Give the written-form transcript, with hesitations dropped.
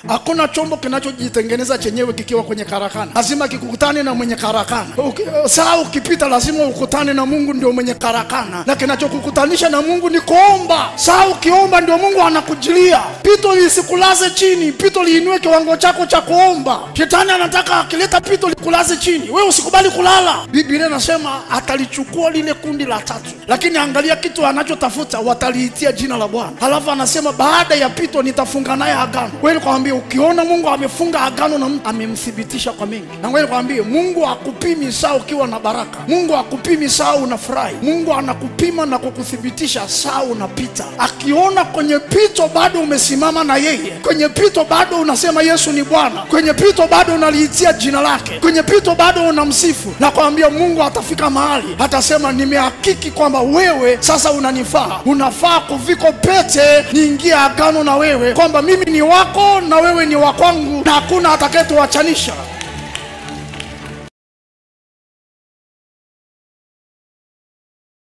Hakuna chombo kinachojitengeneza chenyewe kikiwa kwenye karakana. Lazima kikutane na mwenye karakana. Saa ukipita lazima ukutane na Mungu, ndio mwenye karakana. Na kinachokukutanisha na Mungu ni kuomba. Saa ukiomba ndio Mungu anakujilia. Pito lisikulaze chini, pito liinue kiwango chako cha kuomba. Shetani anataka akileta pito likulaze chini, wewe usikubali kulala. Biblia inasema atalichukua lile kundi la tatu, lakini angalia kitu anachotafuta, wataliitia jina la Bwana. Halafu anasema baada ya pito nitafunga naye agano. Wewe nikwambie, ukiona Mungu amefunga agano na mtu, amemthibitisha kwa mengi. Na wewe nikwambie, Mungu hakupimi saa ukiwa na baraka. Mungu hakupimi saa unafurahi. Mungu anakupima na kukuthibitisha saa unapita. Akiona kwenye pito bado umesimama na yeye, kwenye pito bado unasema Yesu ni Bwana, kwenye pito bado unaliitia jina lake, kwenye pito bado unamsifu, na kuambia Mungu atafika mahali atasema nimehakiki kwamba wewe sasa unanifaa, unafaa kuviko pete, niingie agano na wewe kwamba mimi ni wako na wewe ni wa kwangu, na hakuna atakayetuachanisha.